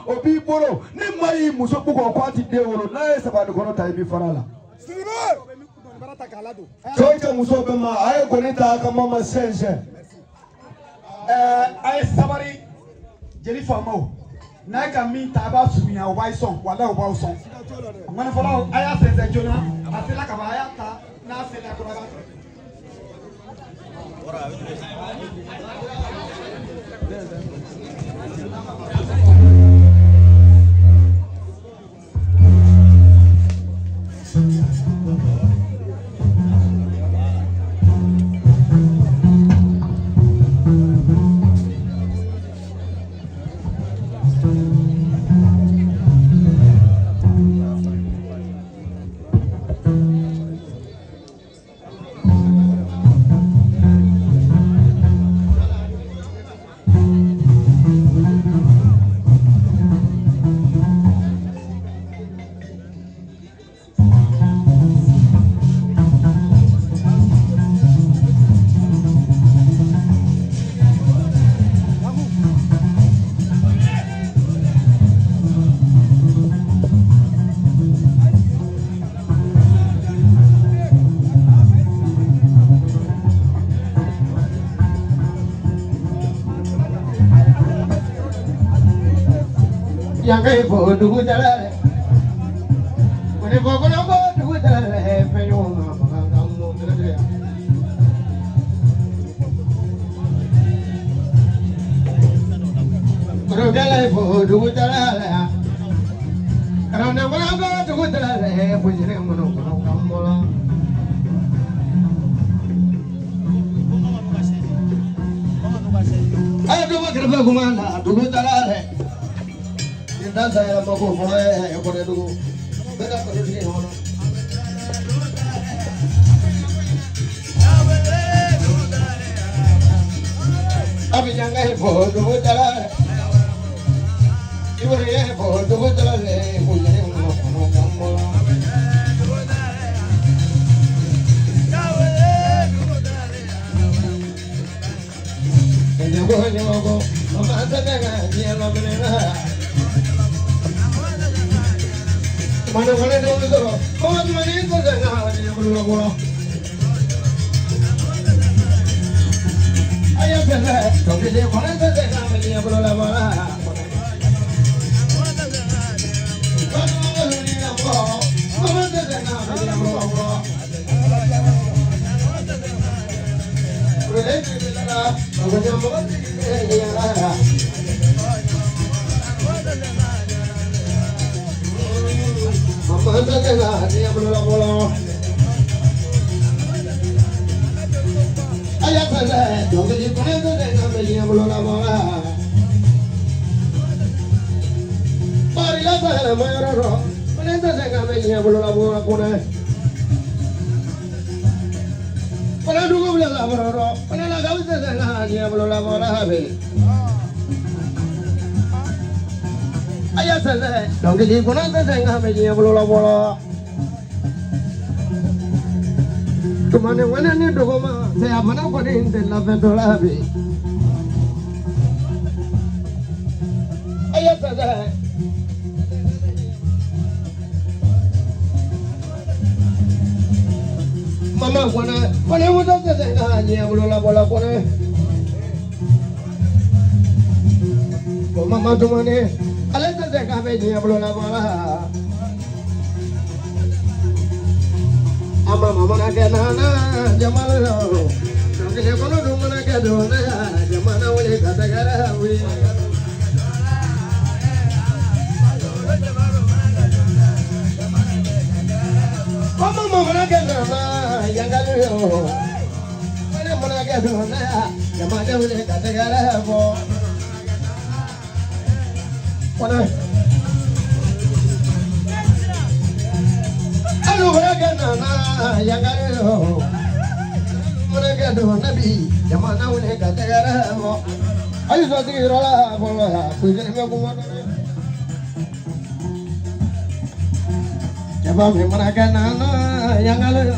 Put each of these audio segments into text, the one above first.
O b'i bolo ni maa y'i muso bugɔ k'a ti den wolo n'a ye sabani kɔnɔ ta i bɛ fara a la. Cɛw cɛ muso bɛɛ ma a ye gɔni ta a ka mama sɛnsɛn. Ɛɛ a ye sabari jeli faamaw n'a ye ka min ta a b'a surunya o b'a sɔn walayi o b'aw sɔn ŋɔnifɔlaw a y'a sɛnsɛn joona a sela ka ban a y'a ta n'a sela kɔrɔ a b'a sɔrɔ. Yangai fo dugu dala dɛ. Kone fo kɔnɔ ko dugu dala dɛ. Fɛn ɲɔgɔn ma bagan kan mɔ kɛlɛ ya. Kɔrɔkɛla fo dugu dala dɛ. Karamɔgɔ kɔnɔ ko dugu dala dɛ. Fo jɛnɛ kɔnɔ kɔnɔ kan mɔ la. A ye dugu kɛrɛfɛ kuma na dugu dala dɛ. Nin da sa yɛrɛ ma ko fɔlɔ ye kɔrɔ dugu. Bɛɛ ka kɔrɔ tigi kɔnɔ. Abidjan fo dugu dala dɛ. Iburu ye fo dugu dala dɛ. Fo jɛnɛ kɔnɔ kɔnɔ kan mɔ la. Ɲɔgɔn ɲɔgɔn mama tɛ ka diɲɛ lamini na. Mana wale dɔw sɔrɔ mama tuma ni tɛ se ka diɲɛ bolo la. A ye fɛn dɔnkili kɔnɔ tɛ se ka diɲɛ bolo la. Mama tɛ se ka diɲɛ bolo la. Dɔnkili kɔnɔ tɛ se ka mɛn diɲɛ bolo la bolo. Tumani wɛnɛ ni dɔgɔma saya fana kɔni tɛ lafɛ dɔ la bi. Aya sɛsɛ. Mama kɔnɛ kɔnɛ muso tɛ se ka diɲɛ bolo la bolo kɔnɛ. Ko mama tumani ale tɛ se ka mɛn diɲɛ bolo la bolo. Ama mana kɛ nana jamana la dɔnkili kɔnɔ dun mana kɛ donna jamana wuli ka tɛgɛrɛ wuli. Mama mana kɛ nana yangali yo wale mana kɛ donna jamana wuli ka tɛgɛrɛ fɔ. Kɔnɛ. Alu mana kɛ nana yangali yo mana kɛ donna bi jamana wuli ka tɛgɛrɛ fɔ. Ayi sɔ sigiyɔrɔ la fɔlɔ ya kunsigi bɛ kuma dɔn. Jaba min mana kɛ nana yangali yo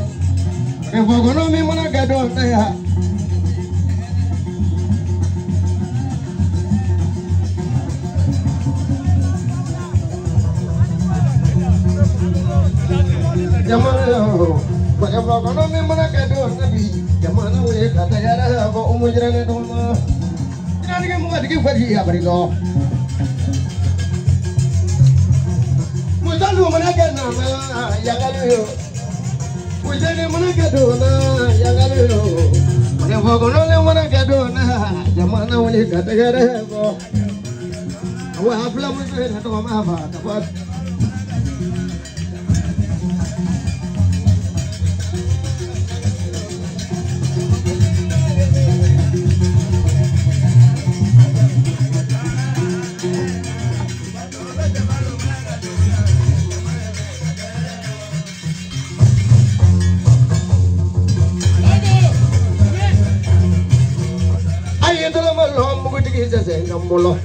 kɛfɔ min mana kɛ donna ya. Kɔnɔ min mana kɛ don ne bi jamana wuli ka tɛgɛrɛ fɔ umu jiralen tɔgɔma jinɛtigi mɔgɔtigi fɛti abarikɔ musalu mana kɛ nana yangali yo museni mana kɛ donna yangali yo manefɔ kɔnɔlen mana kɛ donna jamana wuli ka tɛgɛrɛ fɔ wa fila muso yɛrɛ tɔgɔma fa ka bɔ. A ye dɔrɔmɛ lɔ mugutigi tɛ se n ka n bolo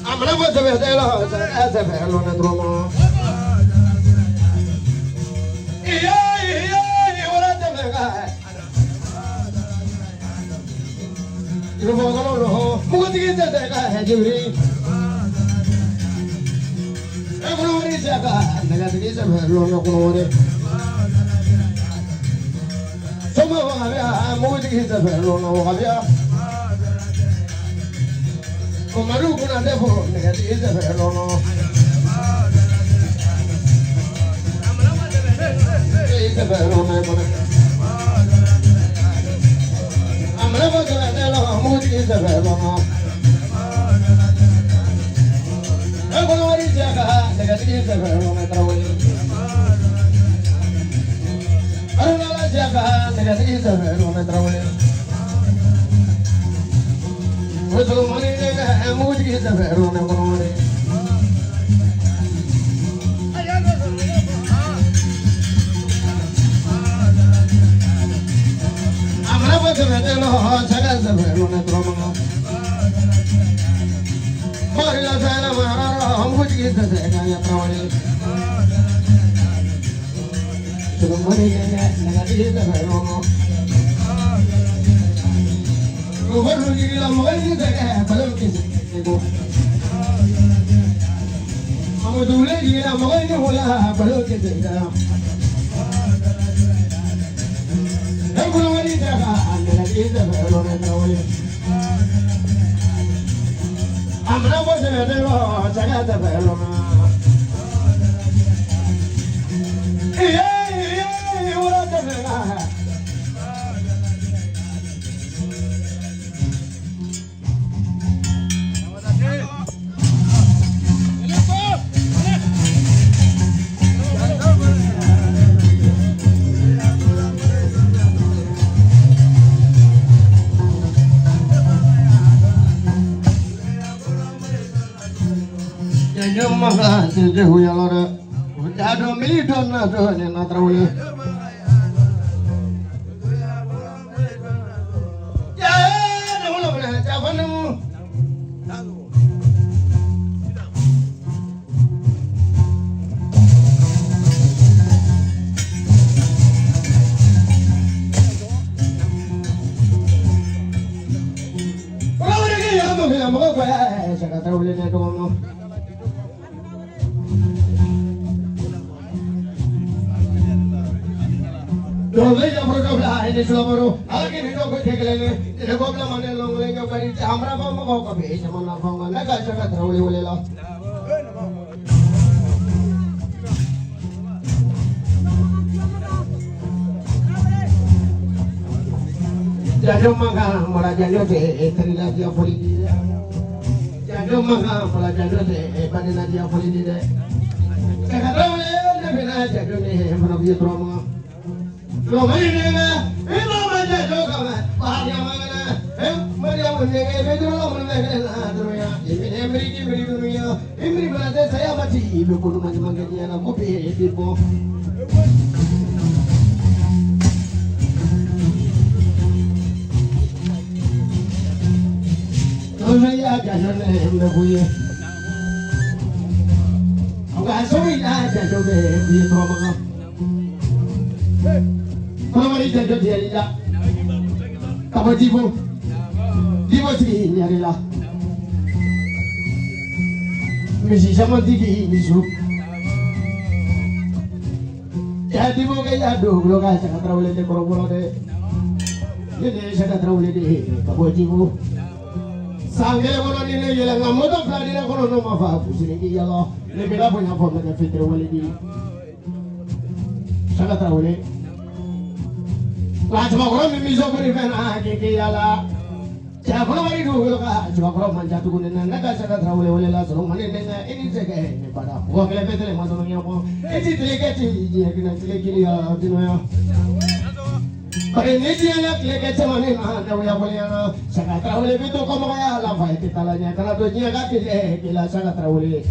a mana fɔ sɛbɛ tɛ la sɛbɛ lɔ ne dɔrɔmɔ. Iye iye wala tɛmɛ ka irufɔkɔlɔ lɔ mugutigi tɛ se ka jibiri e kɔnɔwari tɛ ka nɛgɛtigi sɛbɛ lɔ ne kɔnɔwari. Soma wagabiya mugutigi sɛbɛ lɔ ne wagabiya. Umaru kuna tɛ fɔ nɛgɛtigi sɛbɛ lɔ nɔ. Sɛbɛ lɔ ne kɔnɔ. A mana fɔ sɛbɛ tɛ lɔ mugutigi sɛbɛ lɔ nɔ. E kɔnɔwari tɛ ka nɛgɛtigi sɛbɛ lɔ ne tarawele. Arunala tɛ ka nɛgɛtigi sɛbɛ lɔ ne tarawele. Musulmani nɛgɛ mugutigi sɛbɛ lɔ ne kɔnɔwari. A mana fɔ sɛbɛ tɛ lɔ sɛgɛ sɛbɛ lɔ ne dɔrɔn. Mari la sɛnɛ mara mugutigi tɛ se ka ɲɛ tarawele. Musulmani nɛgɛ nɛgɛtigi sɛbɛ lɔ nɔ. Ubaru jigila mɔgɔ ni sɛgɛ balo kisi ko. Mamadu jigila mɔgɔ ni wula balo kisi ka. E kɔnɔwari tɛ ka nɛgɛtigi sɛbɛ lɔ ne tarawele. A mana fɔ sɛbɛ tɛ lɔ sɛgɛ sɛbɛ lɔ nɔ. Iye iye wula tɛmɛ ka. Janjo maka janjo huyalora. Jado mi donna do ne na tarawele. Ya na wala wala jafanu. Rawere ke ya mo ya mo ko ya saka tarawele ne do no. Dove ya pro do bla ni sula moro age ni do ko tekle ne ile ko bla mane long le ko kari amra ba mo ko be jamana fa na ka saka tarawele wele la. Janjo manga mala janjo te terila dia foli di. Janjo manga mala janjo te banina dia foli di de. Saka tarawele ne bina janjo ne mana bi droma. Lo mai ne e lo ma janjo ka ma ba ya ma na e Mariam ne be dro lo mun ne na dro ya e me mri ki mri dunia e mri bala de saya ma ti be ko ma ma ke ya na ko be be bo. Lo ya janjo ne me buye. Aga so ya janjo be bi droma. Kɔnɔwari janjo tiyali la ka bɔ Jibo Jibo tigi ɲare la misi caman tigi misiw Jatibo ke ya dugukolo kan Saka Tarawele tɛ kɔrɔbɔrɔ dɛ. Ne de ye Saka Tarawele de ye ka bɔ Jibo. San kelen kɔnɔ ni ne yɛlɛ nka moto fila di ne kɔnɔ n'o ma fa fusiri k'i yala ne bɛ la bonya fɔ n bɛ kɛ fitiriwale di. Saka Tarawele. Nka cɛbakɔrɔ min bɛ sɔbiri fɛn na k'i k'i yala. Cɛkɔrɔba dugukolo kan cɛbakɔrɔ man ca tuguni na ne ka Saka Tarawele wele la sɔrɔ mani denkɛ i ni sɛgɛ ne bada mɔgɔ kelen bɛ tɛlɛ ma sɔrɔ ɲɛbɔ i ti tile kɛ ti diɲɛ kina tile kiliya dinoya. Bari ni diɲɛ la tile kɛ cɛmannin na dawuya waleya na Saka Tarawele bɛ to kɔmɔgɔya la fa i tɛ taa la ɲɛ kana to diɲɛ ka tile k'i la Saka Tarawele.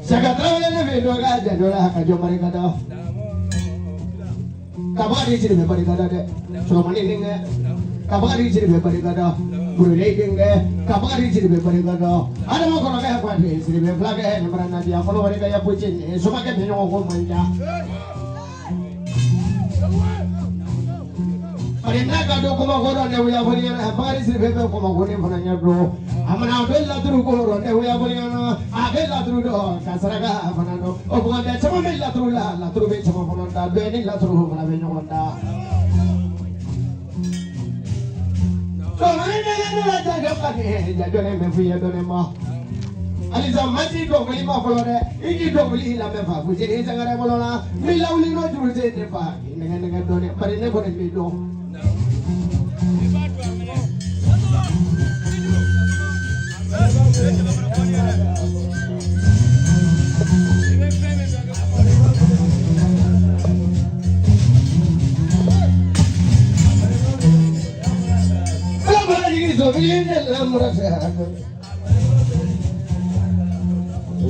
Saka Tarawele ne bɛ dɔ ka janto la ka jɔ barika da. Ka Bakari Sidibe barika da dɛ. Solomani denkɛ. Ka Bakari Sidibe barika da. Burule denkɛ. Ka Bakari Sidibe barika da. Adama kɔrɔkɛ Kwate Sidibe fulakɛ namara nadiya kɔnɔwari ka yapo cɛ somakɛ bɛ ɲɔgɔn ko man ca. Bari n'a ka dɔn kuma ko dɔ ne wuya fɔ ɲɛna Bakari Sidibe bɛ kuma ko ne fana ɲɛ dɔn. A mana bɛ laturu ko dɔ ne wuya fɔ ɲɛna a bɛ laturu dɔn ka saraka fana dɔn. O bugɔntɛ caman bɛ laturu la laturu bɛ caman fana da bɛɛ ni laturu fana bɛ ɲɔgɔn da. Solomani denkɛ ne la jajɔ ka di jajɔ ne bɛ f'i ye dɔɔnin ma. Alisa ma ti dɔnkili ma fɔlɔ dɛ i k'i dɔnkili lamɛn fa Fuseni Sangare bolo la n b'i lawuli n'o juru sen ne fa k'i nɛgɛ nɛgɛ dɔɔnin bari ne kɔni b'i dɔn. Ala b'a jigi sɔfili ne lamura fɛ.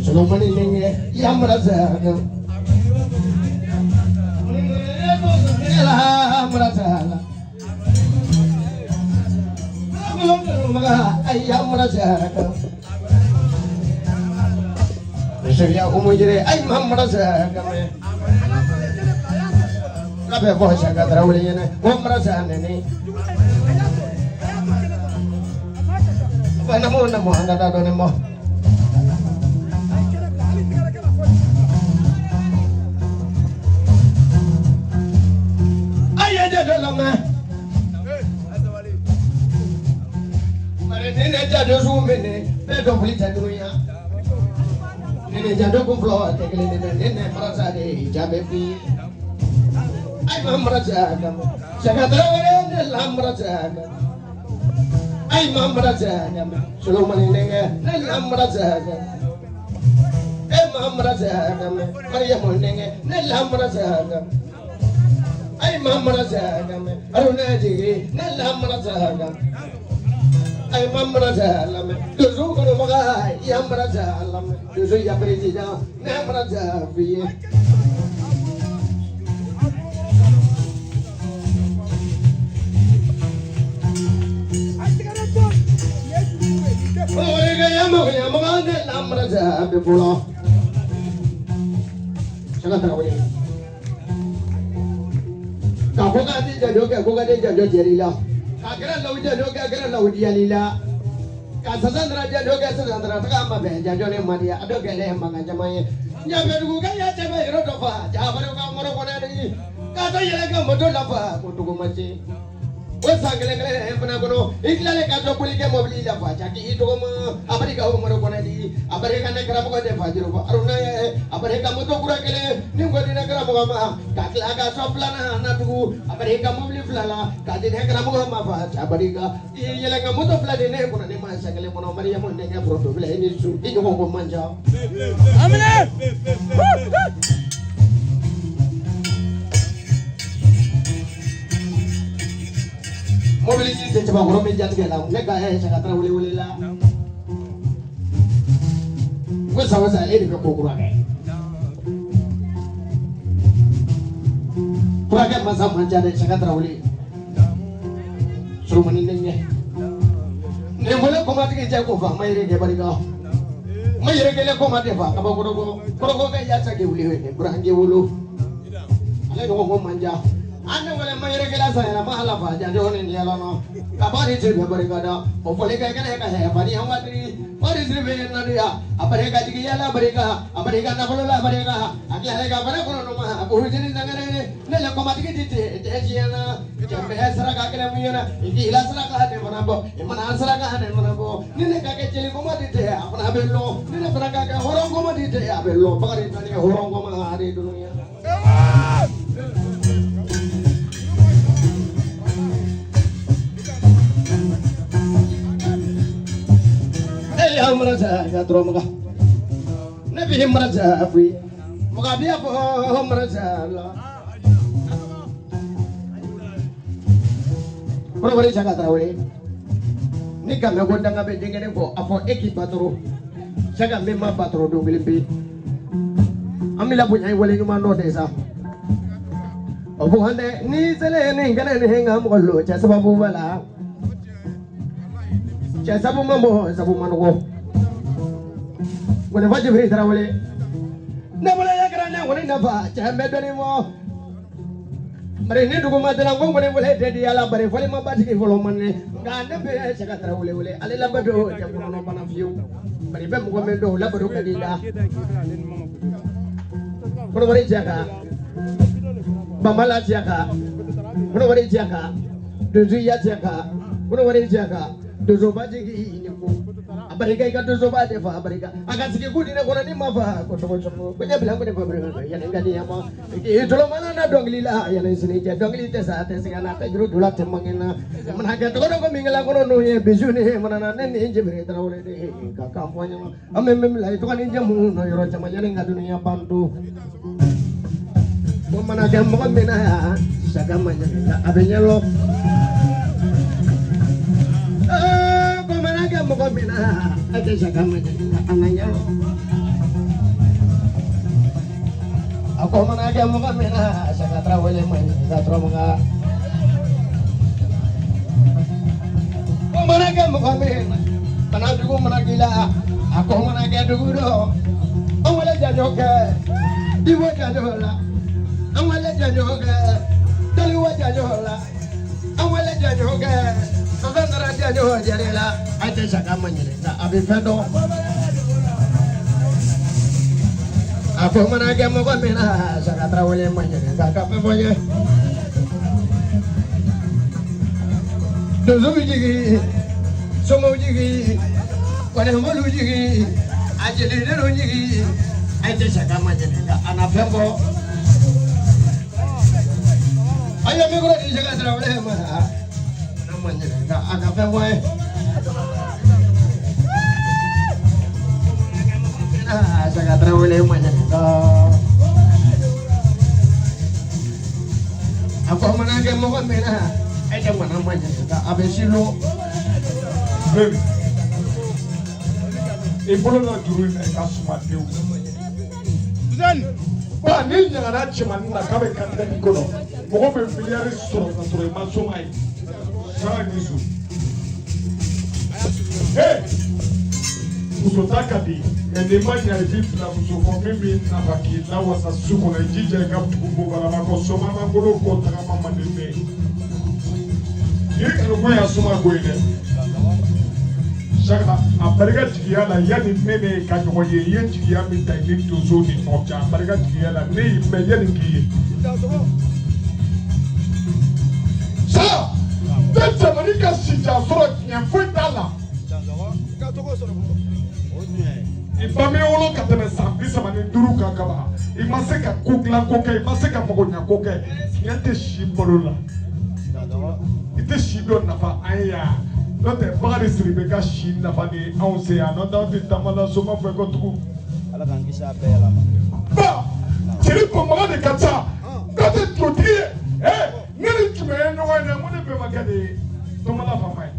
Solomani denkɛ yamara fɛ. Yamara fɛ. Yamara fɛ. Sariya umujire ay mamara fɛ. Labɛ bɔ Saka Tarawele ɲɛna ko mara fɛ nɛni. Fana mo na mo an ka taa dɔɔnin bɔ. A ye jate lamɛn. Bari ni ne jate sugu min ni bɛɛ dɔnkili tɛ durunya. Ni ne jate kun fɔlɔ tɛ kelen ye dɛ ni ne marasa de ye ja bɛ f'i ye. Ay ma marasa kan. Saka Tarawele ne la marasa kan. Ay ma marasa kan. Solomani denkɛ ne la marasa kan. E ma marasa kan. Mariyamu denkɛ ne la marasa kan. Ay ma marasa kan. Aruna jigi ne la marasa kan. Ay ma marasa lamɛn. Dusu kɔnɔbaga ya marasa lamɛn. Dusu ya président ne marasa f'i ye. Saka Tarawele. Ka ko ka di janjo kɛ ko ka di janjo jɛri la. Ka kɛra lawu janjo kɛ kɛra lawu diyali la. Ka sasandara janjo kɛ sasandara taga ma bɛn janjo ne man di a dɔ kɛ ne ye mankan caman ye. Ɲafɛdugu ka ya cɛ bɛ yɔrɔ dɔ fa Jafaru ka mɔrɔ kɔnɛ de ka to yɛlɛ ka moto la fa ko dugu ma se. O san kelen kelen fana kɔnɔ i tilalen ka dɔ boli kɛ mɔbili la fa caki i dɔgɔma a barika o mɔrɔ kɔnɛ di a barika ne karamɔgɔ tɛ fa juru fɔ Aruna ye a barika moto kura kelen ni ko di ne karamɔgɔ ma ka tila ka sɔn filanan na tugun a barika mɔbili fila la k'a di ne karamɔgɔ ma fa a barika i yɛlɛ ka moto fila di ne kunna ne ma san kelen kɔnɔ Mariyamu denkɛ foronto bila i ni su i ɲɔgɔn ko man ca. Aminɛ! Mobili ji tɛ cɛbakɔrɔ min jatigɛ la ne ka Saka Tarawele wele la. Ko san o san e de bɛ ko kura kɛ. Furakɛ masa man ca dɛ Saka Tarawele. Surumani denkɛ nin wele kɔmatigi cɛ ko fa ma yɛrɛ kɛ barika ma yɛrɛ kɛlɛ kɔma tɛ fa kaba kɔrɔkɔ kɔrɔkɔ kɛ yaasa k'i wuli burankɛ wolo ale ɲɔgɔn ko man ja an ne wele ma yɛrɛ kɛlɛ san yɛrɛ ma ala fa janjo ni yɛlɛ nɔ ka bari tɛ bɛ barika da o fɔli ka kɛnɛ ka hɛ fari an waati bari siri bɛ naduya a barika jigiya la barika a barika nafolo la barika a tilala ka fara kɔnɔ ma a ko jiri sangare ne la kɔmatigi ti tɛ tiɲɛ na cɛ bɛɛ saraka kɛlɛ mun ɲɛna i k'i la saraka ne fana bɔ i mana saraka ne fana bɔ ni ne ka kɛ jeli kɔma ti tɛ a fana bɛ lɔ ni ne fana ka kɛ hɔrɔn kɔma ti tɛ a bɛ lɔ bakari tani hɔrɔn kɔma a de dunuya. Ne marasa ya dɔrɔn ne bɛ marasa f'i mɔgɔ bɛ fɔ marasa la. Kɔrɔbɔrɔ Saka Tarawele ni ka mɛn ko danga bɛ den kelen kɔ a fɔ e k'i batoro Saka min ma batoro don kelen pe an bɛ labonya i wale ɲuman dɔ de sa o fɔ dɛ n'i selen nin kɛnɛ nin ka mɔgɔ lo cɛ sababu b'a la cɛ sabu ma bɔ sabu ma nɔgɔ Ŋɔnifɔ Jibiri Tarawele ne bolo ya kɛra ne ŋɔni nafa cɛ n bɛ dɔɔnin fɔ bari ni dugu ma tɛna ko ŋɔni wele tɛ di ala bari fɔli ma basigi fɔlɔ man ne nka ne bɛ Saka Tarawele wele ale labato cɛ kɔnɔna bana fiyewu bari bɛ mɔgɔ min dɔn o labato ka di da Kɔrɔbɔrɔ Saka Bamala Saka Kɔrɔbɔrɔ Saka Donsoya Saka Kɔrɔbɔrɔ Saka Donsoba jigi ni ko a barika i ka donsoba de fa a barika a ka sigi ku di ne kɔnɔ ni ma fa ko cogo cogo ko ɲɛ bila ko ne fa barika yanni ka di yan ma k'i tolomana na dɔnkili la yanni sini cɛ dɔnkili tɛ sa tɛ siga na tɛ juru don la tɛ mangi na mana kɛ tɔgɔ dɔ ko min kɛla kɔnɔ n'o ye bisu ni mana na ne ni Jibiri Tarawele de ka kan fɔ ɲɛna an bɛ min bila i tɔgɔ ni jamu nɔ yɔrɔ caman yanni ka dunuya ban to ko mana kɛ mɔgɔ min na yan Saka ma ɲɛ a bɛ ɲɛlɔ ko mana kɛ mɔgɔ min na a tɛ Saka ma ɲɛ a na ɲɛlɔ a ko mana kɛ mɔgɔ min na Saka Tarawele ma ɲɛ ka turamaga ko mana kɛ mɔgɔ min na bana jugu mana k'i la a ko mana kɛ dugu dɔ an wale janjo kɛ dibo janjo la an wale janjo kɛ toliwo janjo la an wale janjo kɛ sɔsɔ nana janjo jɛrɛ la a tɛ Saka ma ɲinɛ nka a bɛ fɛn dɔn a ko mana kɛ mɔgɔ min na Saka Tarawele ma ɲinɛ nka ka fɛn fɔ n ye donso bɛ jigin somaw jigin kɔnɛmɔliw jigin a jelidenw jigin a tɛ Saka ma ɲinɛ nka a na fɛn bɔ a ye mikoro di Saka Tarawele ma a ma ɲinɛ nka a ka fɛn fɔ n ye. Saka Tarawele ma ɲinɛ nka a ko mana kɛ mɔgɔ min na e tɛ ŋana ma ɲinɛ nka a bɛ si lɔ. I bolo la juru in na i ka suma pewu. Ba ni ɲagara cɛmannin na k'a bɛ kantigɛ kɔnɔ mɔgɔ bɛ miliyari sɔrɔ ka sɔrɔ i ma soma ye. Sara ni su. Ee muso ta ka di mɛ n'i ma ɲa i b'i bila muso kɔ min b'i nafa k'i lawasa su kɔnɔ i jija i ka tugu bobaraba kɔ soma bolo kɔ tagama man di ne ye. Yiri kanu ko y'a suma ko ye dɛ. Saka a barika jigiya la yanni ne ne ka ɲɔgɔn ye i ye jigiya min ta i ni donsow ni ɲɔgɔn cɛ a barika jigiya la ne y'i mɛn yanni k'i ye. Sa tɛ cɛmannin ka sijan sɔrɔ tiɲɛ foyi t'a la. I bange wolo ka tɛmɛ san 35 kan kaban i ma se ka ko dilan ko kɛ i ma se ka mago ɲa ko kɛ tiɲɛ tɛ si balo la i tɛ si dɔ nafa an ye yan n'o tɛ Bakari Sidibe ka si nafa de anw se yan n'o tɛ anw tɛ taama la soma fɛ ko tugun. Ala k'an kisi a bɛɛ yɛlɛma. Ba jeli kɔnbaga de ka ca n'o tɛ dutigi ye ne ni jumɛn ye ɲɔgɔn ye dɛ n ko ne bɛnbakɛ de ye Tɔnbala faama ye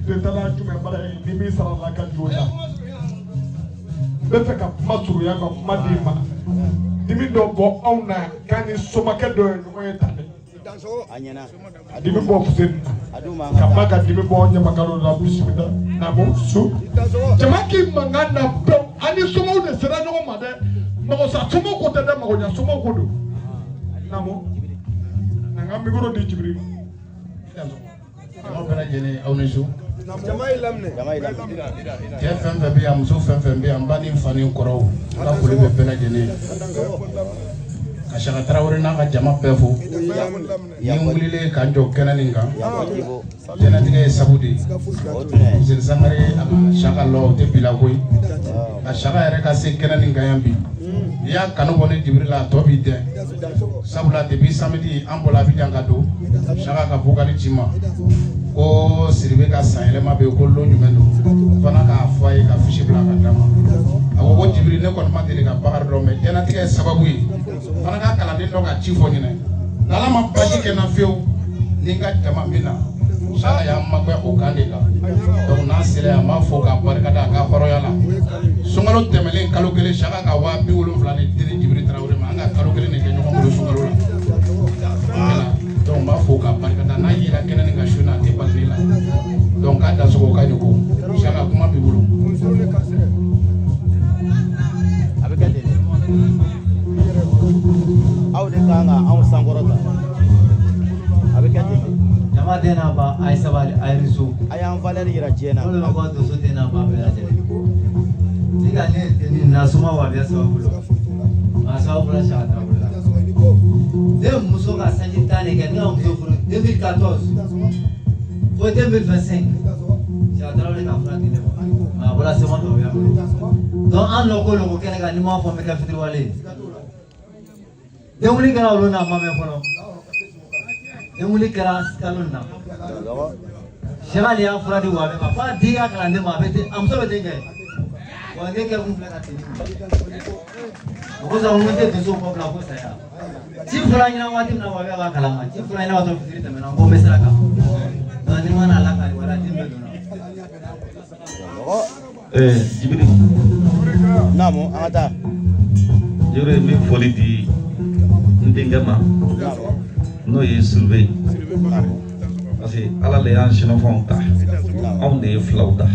tile tala jumɛn bara ye ni min sara la ka jo ta n bɛ fɛ ka kuma surunya ka kuma d'i ma dimi dɔ bɔ anw na k'an ni somakɛ dɔ ye ɲɔgɔn ye tan dɛ. A ɲɛna. Dimi bɔ Fuseni A d'u ma an ka ka ba taa. ka dimi bɔ ɲamakalaw la bisimila naamu su jama k'i mankan na pewu an ni somaw de sera ɲɔgɔn ma dɛ magosa somaw ko tɛ dɛ magoɲa somaw ko don naamu na n ka mikoro di Jibiri ma. Aw bɛɛ lajɛlen aw ni su. Jama y'i laminɛ. Jama y'i laminɛ. Cɛ fɛn fɛn bɛ yan, muso fɛn fɛn bɛ yan, n ba ni fa ni kɔrɔw, n ka foli bɛ bɛɛ lajɛlen ye. Ka Saka Tarawele n'a ka jama bɛɛ fo. Ni n wulilen ka n jɔ kɛnɛ nin kan, Yafa jibo. Jɛnatigɛ ye sabu de ye. O tun ye. Fuseni Sangare a ka Saka lɔ o tɛ bi la koyi. Ka Saka yɛrɛ ka se kɛnɛ nin kan yan bi. N'i y'a kanu bɔ ne Jibiri la, a tɔ b'i dɛn. Sabula depuis samedi an bɔra Abidjan ka don, Saka ka vocal ci n ma. Ko Sidibe ka sanyɛlɛma bɛ yen ko lon jumɛn don. Fana k'a fɔ a ye ka fiche bila ka d'a ma. A ko ko Jibiri ne kɔni ma deli ka Bakari dɔn mais jɛnatigɛ ye sababu ye. Fana ka kalanden dɔ ka ci fɔ ɲɛnɛ. N'Ala ma basi kɛ n na fiyewu ni n ka jama min na. Saka y'an magbɛ o kan de la. Donc n'an sera yan, an b'a fɔ k'a barikada a ka hɔrɔnya la. Sunkalo tɛmɛnen kalo kelen, Saka ka 70,000 de di Jibiri Tarawele ma. An ka kalo kelen de kɛ ɲɔgɔn bolo sunkalo la. Voilà. Donc n b'a fɔ k'a barikada n'a yera kɛnɛ nin kan su in na a tɛ bali ne la. Donc k'a dansogo k'a ɲɔgɔn. Saka kuma b'i bolo. A bɛ kɛ ten de. Aw de kan ka anw sankɔrɔta. A bɛ kɛ ten de. Jama den n'a ba, a ye sabali, a ye so. A y'an valeur yira diɲɛ na. O de bɛ ko donso den n'a ba bɛɛ lajɛlen ni ka ne ni na suma wa bɛ sababu la a sababu la Saka Tarawele la. Ne muso ka sanji 10 de kɛ, ne ka muso furu 2014 fo 2025, Saka Tarawele ka fura di ne ma, mais a bɔra sɛbɛn dɔw ya bolo. Donc an lɔ ko lɔko kɛnɛ kan, n'i m'a fɔ n bɛ kɛ fitiriwale ye. Denwuli kɛra olu n'a ma mɛn fɔlɔ, denwuli kɛra kalo nin na. Sɛbɛn y'a fura di wa ma f'a di ka kalanden ma, a bɛ den, a muso bɛ den kɛ wa ne kɛ kun filɛ ka ten. O kosɔn n ko n tɛ donso kɔ bila fo saya. Ci fɔra ɲɛna waati min na, wa b'a kalama ci fɔra ɲɛna waati min fitiri tɛmɛna, n ko n bɛ sira kan. Donc ni ma na ala ka wala den bɛ donna. Jibiri. Naamu, an ka taa. Jibiri, n bɛ foli di n denkɛ ma n'o ye Sidibe, parce que Ala le y'an sinafɔnw ta, anw de ye filaw da.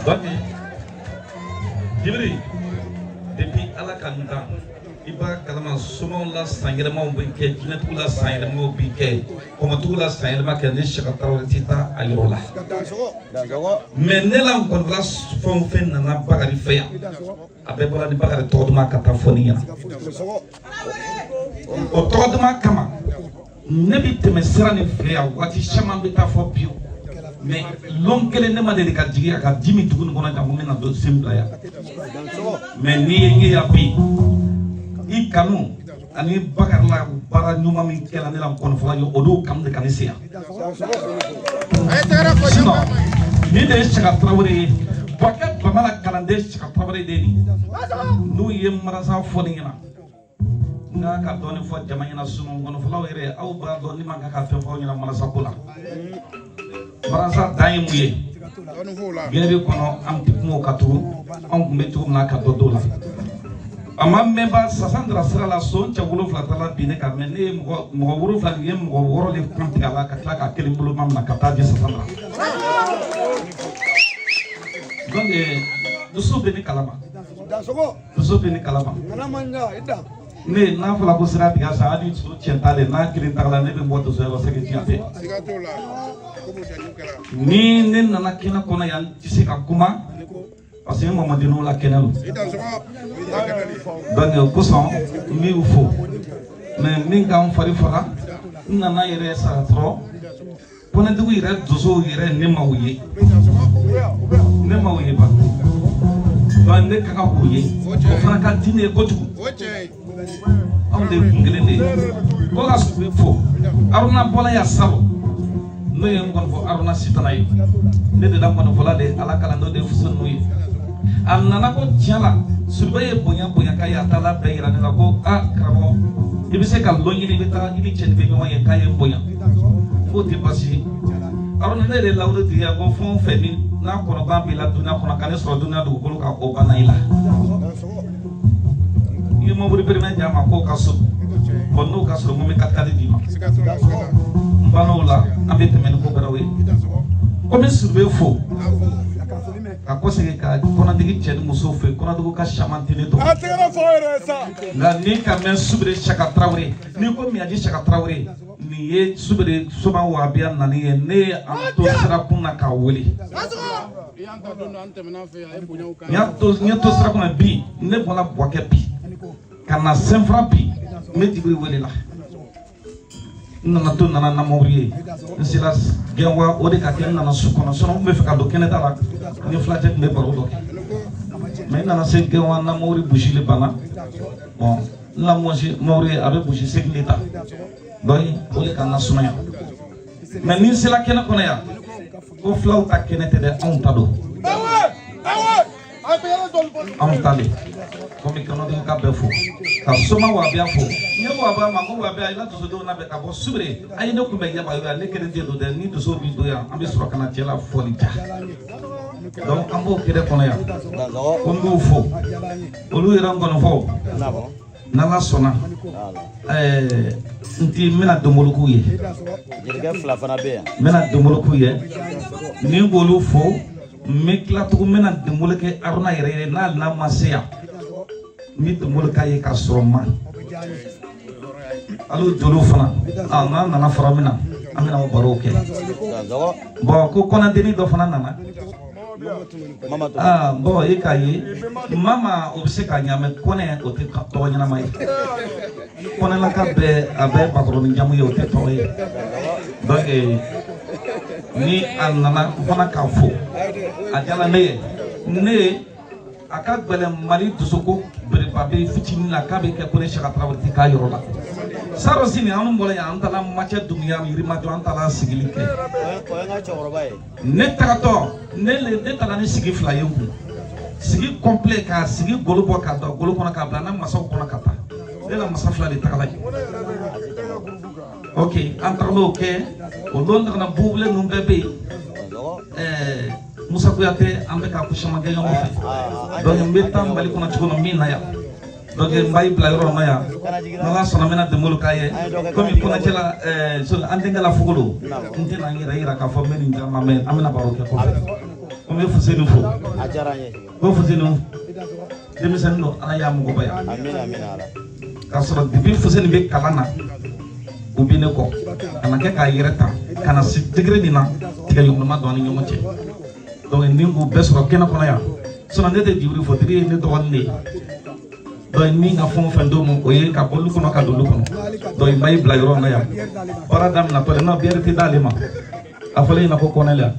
Donc Jibiri, depuis Ala ka n dan, i b'a kalama somaw la sanyɛlɛmaw bɛ kɛ, jinɛtigiw la sanyɛlɛmaw bɛ kɛ, kɔmɔtigiw la sanyɛlɛma kɛ, ni Saka Tarawele tɛ taa a yɔrɔ la. Dansogo. Mais ne la nkɔnifɔla fɛn o fɛn nana Bakari fɛ yan, a bɛɛ bɔra ni Bakari tɔgɔ duman ka taa fɔ ne ɲɛna. O tɔgɔ duman kama ne bɛ tɛmɛ sira nin fɛ yan waati caman bɛ taa fɔ bi, mais lon kelen ne ma deli ka jigin a ka ji min dugu nin kɔnɔ janko n bɛna don sen bila yan. Mais n'i ye n ye yan bi, i kanu ani Bakari la baara ɲuman min kɛla ne la nkɔnifɔla ye, o d'o kanu de ka ne se yan. Sinon nin de ye Saka Tarawele ye, Buwakɛ Bamala kalanden Saka Tarawele de ye nin. N'u ye marasa fɔ ne ɲɛna, n ka ka dɔɔni fɔ jama ɲɛna. Sinon nkɔnifɔlaw yɛrɛ, aw b'a dɔn ne man kan ka fɛn fɔ aw ɲɛna marasa ko la. Marasa dan ye mun ye gɛrɛ kɔnɔ? An tɛ kuma o kan tugun, anw tun bɛ cogo min na ka dɔ d'o la. A ma mɛn ba Sasandra sira la, son cɛ 7 taara bin ne kan, mais ne ye mɔgɔ 7 nin ye mɔgɔ 6 de kan tigɛ a la ka tila ka kelen bolo ma minɛ ka taa di Sasandra. Donc dusu bɛ ne kalama, dusu bɛ ne kalama. Ne n'a fɔra ko sira tigɛ sa, hali so tiɲɛ t'ale n'a kelen tagala, ne bɛ bɔ dusu yɔrɔ sɛgɛ tiɲɛ tɛ. Ni ne nana kɛnɛ kɔnɔ yan, n tɛ se ka kuma parce que n mɔmɔdenninw la kɛnɛ don. Donc o kosɔn n b'u fo, mais min ka n fari faga, n nana yɛrɛ Sagatɔrɔ kɔnɛdugu yɛrɛ donsow yɛrɛ, ne ma o ye, ne ma o ye ba. Donc ne ka kan k'o ye, o fana ka di ne ye kojugu. Anw de ye kun kelen de ye ko ka Sidibe fo. Aruna bɔla yan salon, n'o ye n kɔni fɔ Aruna Sitana ye, ne de la nkɔnifɔla de Ala kalan de ye fuso ninnu ye. A nana ko tiɲɛ la Sidibe ye bonya bonya k'a ye, a taala bɛɛ yira ne la ko a karamɔgɔ, i bɛ se ka lon ɲini, i bɛ taa i ni cɛ de bɛ ɲɔgɔn ye k'a ye n bonya, k'o tɛ baasi ye. Aruna, ne yɛrɛ lawuli tigɛ ko fɛn o fɛn ni n'a kɔnɔban b'i la dunuya kɔnɔ, ka ne sɔrɔ dunuya dugukolo kan, o banna i la. I ye mobili périmètre di a ma k'o ka surun, bon n'o ka surun, n ko n bɛ 4x4 d'i ma. N banna o la, an bɛ tɛmɛ ni ko wɛrɛw ye. Ko n bɛ Sidibe fo ka kɔsegin ka kɔnɔdigi cɛ ni muso fo, kɔnɔdugu ka caman tɛ ne dɔn. Nka ni ka mɛn Subire Saka Tarawele, n'i ko Miyaji Saka Tarawele, nin ye Subire Soma Wabiya nani ye. Ne ye an to sirakun na k'a wele. N ye to sirakun na bi, ne bɔra Buwakɛ bi ka na Sɛnfara bi, n bɛ Jibiri wele la. N nana to nana na mobili ye, n sera Gɛnwa, o de ka kɛ n nana su kɔnɔ, sinon n bɛ fɛ ka don kɛnɛda la ni fulacɛ tun bɛ baro dɔ kɛ, mais n nana se Gɛnwa na mobili busili banna. Bon, n la mobili a bɛ busi segin de ta, donc o de ka n lasumaya. Mais ni n sera kɛnɛ kɔnɔ yan, ko fulaw ta kɛnɛ tɛ dɛ, anw ta don, anw ta de. Komi kɔnɔdenw ka bɛɛ fo ka Soma Wabiya fo, n ye Wabiya ma, ko Wabiya i la dusudenw labɛn ka bɔ Subire, a ye ne kunbɛn Yaba yan, ne kelen tɛ don dɛ, ni dusuw b'i don yan, an bɛ sɔrɔ ka na cɛ la fɔli ja. Donc an b'o kɛnɛ kɔnɔ yan, ko n b'u fo, olu yɛrɛ n kɔni fɔ n'Ala sɔnna, n ti n bɛna donbolo k'u ye. Jelikɛ fila fana bɛ yan. N bɛna donbolo k'u ye, ni n k'olu fo, n bɛ tila tugun, n bɛna donbolo kɛ Aruna yɛrɛ ye, n'ale n'a ma se yan, n bɛ donbolo k'a ye k'a sɔrɔ n ma hali joliw fana. N'an nana fara min na, an bɛna o barow kɛ. Bon, ko kɔnɔdenni dɔ fana nana. Ah bon, e k'a ye mama, o bɛ se ka ɲa, mais kɔnɛ o tɛ tɔgɔ ɲɛnama ye. Kɔnɛlaka bɛɛ a bɛɛ bakɔrɔni jamu ye, o tɛ tɔgɔ ye. Donc ni a nana n fana k'a fo, a diyara ne ye. Ne ye a ka gɛlɛn Mali dusukun bereba bɛ fitinin na k'a bɛ kɛ ko ne Saka Tarawele tɛ k'a yɔrɔ la. Saro sini an bɔra yan, an taara Macɛ Dunbiya Yirimajɔ, an taara sigili kɛ. O ye n ka cɛkɔrɔba ye. Ne tagatɔ, ne taara ni sigi fila ye n kun, sigi complet, ka sigi golo bɔ k'a don golo kɔnɔ k'a bila n na masaw kɔnɔ ka taa. Ne la masa fila de tagala yen. Ok, an tagala o kɛ o don, tagala bubule ninnu bɛɛ bɛ yen. Musa Kuyate, an bɛ ka ko caman kɛ ɲɔgɔn fɛ. Donc n bɛ taa Mali kɔnɔ cogo min na yan, donc n b'a bila yɔrɔ min na yan, n'Ala sɔnna n bɛna donbolo k'a ye. Komi kɔnɔcɛ la, an denkɛ la fogolo, n tɛna n yɛrɛ yira k'a fɔ n bɛ nin d'a ma, mais an bɛna baro kɛ kɔfɛ. Ko n bɛ Fuseni fo. A diyara n ye. Ko Fuseni denmisɛnnin don, Ala y'a mɔgɔba yan. Amina, amina Ala. K'a sɔrɔ depuis Fuseni bɛ kalan na, o bɛ ne kɔ ka na kɛ k'a yɛrɛ ta ka na se degré nin na, tigɛɲɔgɔnma don an ni ɲɔgɔn cɛ. Donc ni k'u bɛɛ sɔrɔ kɛnɛ kɔnɔ yan, sinon ne tɛ Jibiri fo, Diri ye ne dɔgɔnin de ye. Donc min ka fɛn o fɛn d'o ma, o ye ka bɔ lu kɔnɔ ka don lu kɔnɔ. Donc n b'a bila yɔrɔ min na yan, baara daminɛtɔ la, non biɛri tɛ d'ale ma, a fɔlen ɲɛna ko kɔnɛ la.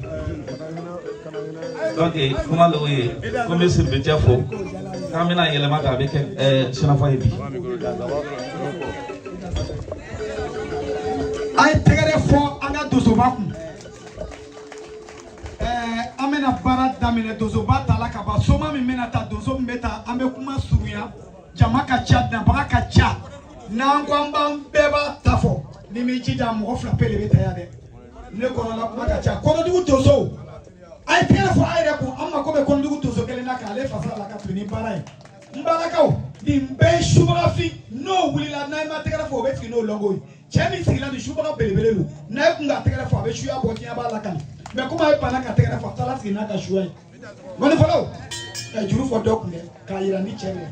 Donc kuma dɔw ye ko n bɛ Siribicɛ fo, k'an bɛna yɛlɛma k'a bɛ kɛ sinafɔ ye bi. A ye tɛgɛrɛ fɔ an ka donsoba kun. An bɛna baara daminɛ, donsoba ta la ka ban, soma min bɛna ta, donso min bɛ ta, an bɛ kuma surunya, jama ka ca, danbaga ka ca, n'an ko an b'an bɛɛ b'a ta fɔ, ni m'i jija mɔgɔ fila pe de bɛ ta yan dɛ. Ne kɔnɔla kuma ka ca. Kɔnɔdugu donsow, a ye tɛgɛrɛ fɔ a yɛrɛ kun, an mako bɛ kɔnɔdugu donso kelen na k'ale fasa la ka tɛmɛ ni baara ye. N balakaw, nin bɛɛ ye subagafin, n'o wulila n'a ma tɛgɛrɛ fɔ, o bɛ sigi n'o lɔngo ye. Cɛ min sigila nin subaga belebele don, n'a ye kun ka tɛgɛrɛ fɔ, a bɛ suya bɔ, diɲɛ b'a lakali. Mais komi a ye banna ka tɛgɛrɛ fɔ, a taara sigi n'a ka suya ye. Mɔnifɔlaw, ka juru fɔ dɔ kun dɛ, k'a yira ni cɛ min.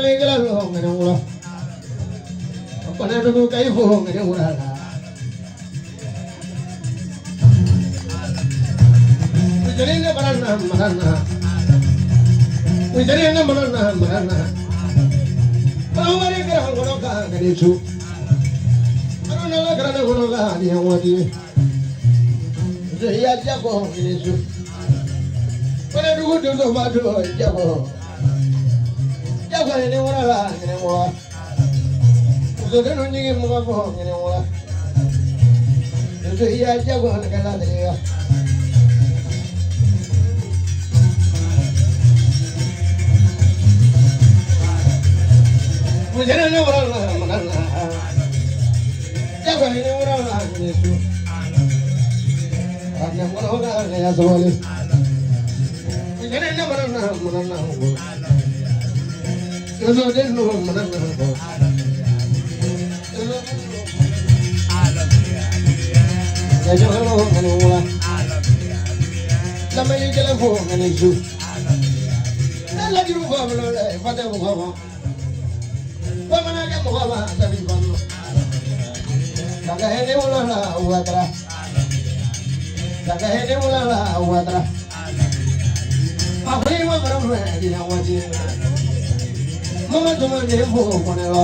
Lamɛnnikɛla lo ŋɛnɛ wula kɔnɛdugu ka i fo ŋɛnɛ wula la Ujari ne bara na mara na Ujari ne bara na mara na Bawari kɛra kɔnɔ ka ŋɛnɛ su Aruna la kɛra ne kɔnɔ ka ni waati Ya jago ŋɛnɛ su Kɔnɛdugu donso ma don jago Jago ŋɛnɛ wula la ŋɛnɛ wula Musodenw ɲigi mɔgɔ fɔ ŋɛnɛ wula Donso ya jago ŋɛnɛ la deliya Ujari ne bara na mara na Jago ŋɛnɛ wula la ŋɛnɛ su Ane kɔnɔ ka ŋɛnɛ sabali Ujari ne bara na mara na Donsodenw mara na Jago ŋɛnɛ wula Lamɛnnikɛla fo ŋɛnɛ su Ne lajiru fɔ bolo dɛ fa tɛ mɔgɔ ma Bamanankɛ mɔgɔ ma tabi fana Daga hɛnɛ wula la watara Daga hɛnɛ wula la watara A ko i ma fara fɛ diɲɛ waati Mama tuma ne fo kɔnɛ la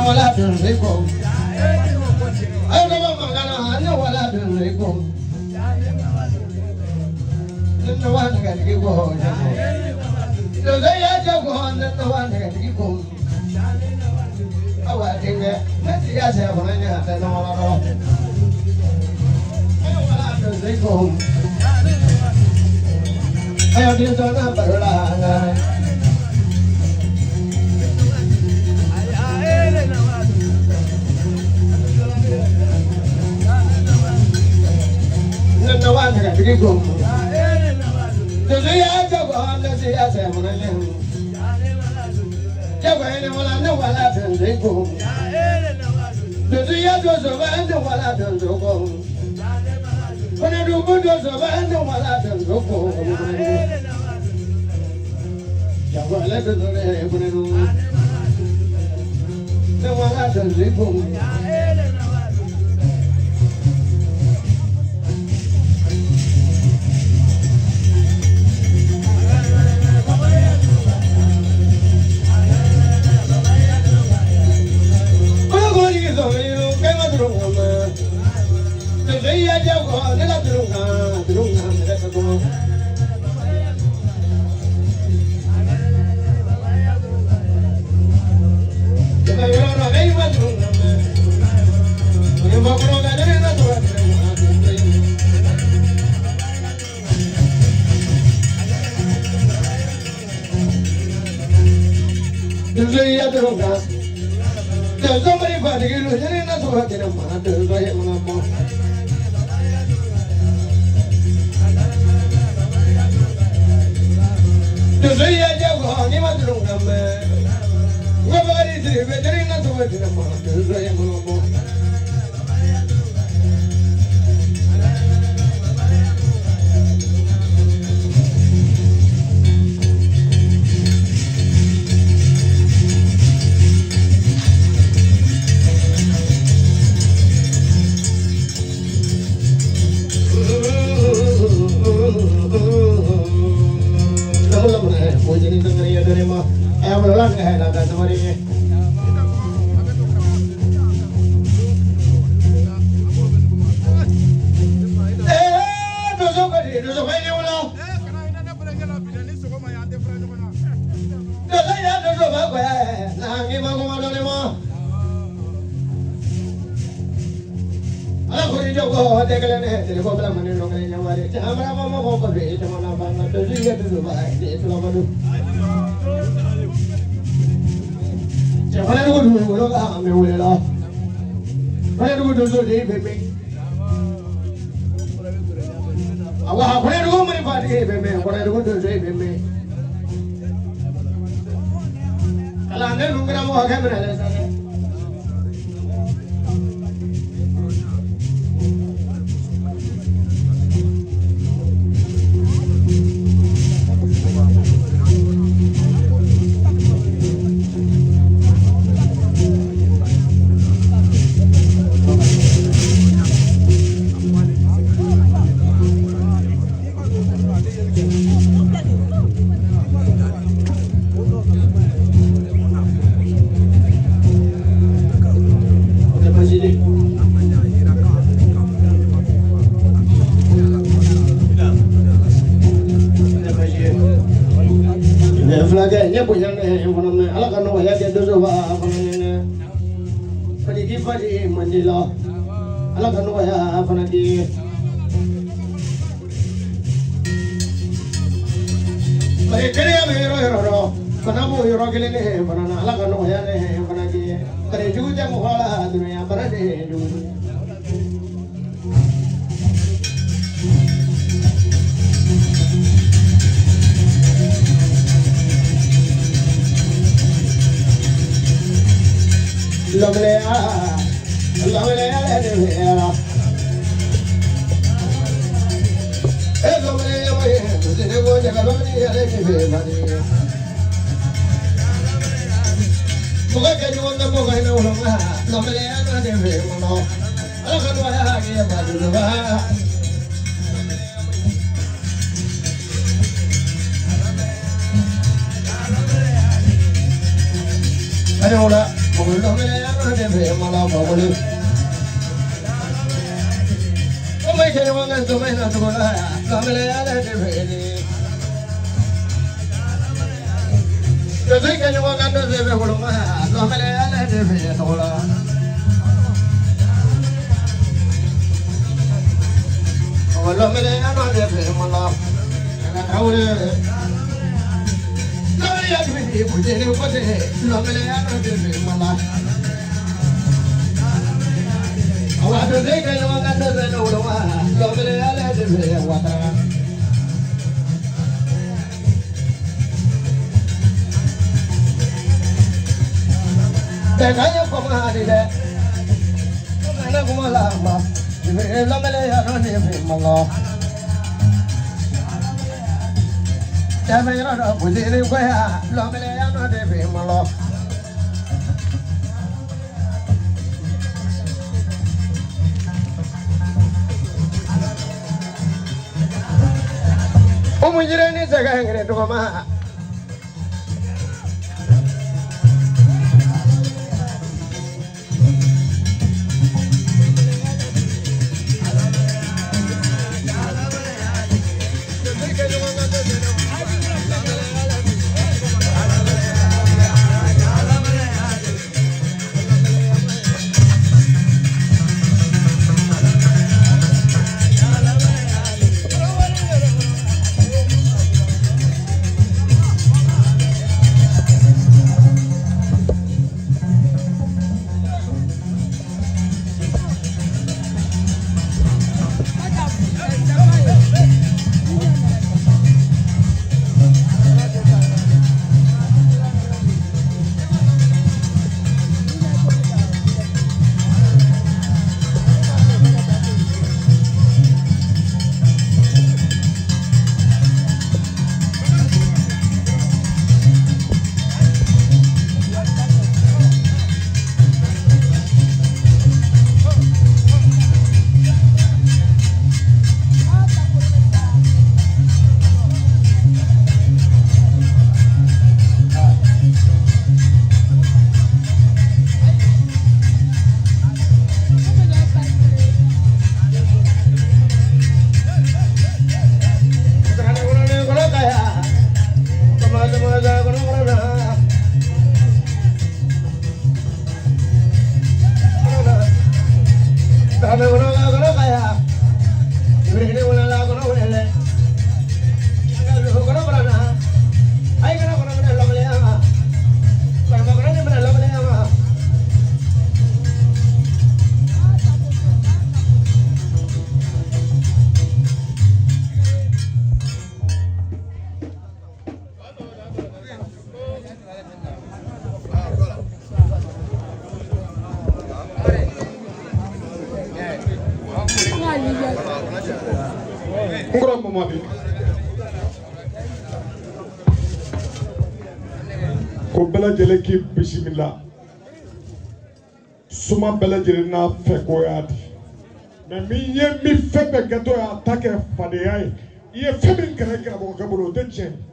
Wala dun ko Ayo ba magana ne wala dun ko Ne wa ne ga digi ko Do ga ya jago ne wa ne ga digi ko Awa dinge ne ti ya se ko ne ha no wala do Ayo wala dun ko Ayo din to na parola na Ne wa ne ga digi ko Do ya jago ne ti ya se mo ne Jago ne wala ne wala dun ko Do ya do so ba ne wala dun ko Kone du do so ba ne wala dun ko Jago le do ne kone du Ne wala dun ko Awa, Ninnu kɛra mɔgɔ kɛ minɛlen sa dɛ. O tɛ baasi ye. O tɛ baasi ye. Mɛ fulakɛ n ye bonya kɛ n fana mɛ Ala ka nɔgɔya kɛ donso b'a fana ye dɛ. Fadiki fadi man di la Ala ka nɔgɔya fana di ye. Bari teriya bɛ yɔrɔ yɔrɔ rɔ bana b'o yɔrɔ kelen de fana na Ala ka nɔgɔya de fana di ye. Bari jugu tɛ mɔgɔ la dunuya bana de ye jugu ye. Lɔmɛlɛya lɔmɛlɛya de bɛ la. E lɔmɛlɛya ma ye ne ko jɛgɛ lɔmɛlɛya yɛrɛ de bɛ mali. Mɔgɔ kɛ ɲɔgɔn ka mɔgɔ hinɛ woloma lɔmɛlɛya nɔ de bɛ kɔnɔ. Ala ka nɔgɔya kɛ baduba. Ayiwa mɔgɔ lɔmɛlɛya nɔ de bɛ mala mɔgɔ. O ma kɛ ɲɔgɔn kan tuma in na cogo la lɔmɛlɛya de bɛ yen. Dɔsɛ kɛ ɲɔgɔn kan dɔsɛ bɛ woloma lɔmɛlɛya de bɛ tɔgɔ la. Mɔgɔ lɔmɛlɛya nɔ de bɛ mala. Ka tarawele. Lɔmɛlɛya de bɛ bujeni kɔtɛ lɔmɛlɛya nɔ de bɛ mala. Awa dɔsɛ kɛ ɲɔgɔn kan dɔsɛ bɛ woloma lɔmɛlɛya de bɛ watara. Bɛnkan ye kɔma di dɛ. Ne kuma la ma, lɔmɛlɛya nɔ de bɛ mala. Tɛmɛ yɔrɔ dɔ bujeni kɔya lɔmɛlɛya nɔ de bɛ mala. Umu jirani sɛgɛ ngere tɔgɔma. N kɔrɔ Mamadi ko bɛɛ lajɛlen k'i bisimila soma bɛɛ lajɛlen n'a fɛ ko y'a di mɛ min ye min fɛn bɛɛ kɛtɔ y'a ta kɛ fadenya ye i ye fɛn min kɛlɛ karamɔgɔkɛ bolo o tɛ tiɲɛ ye.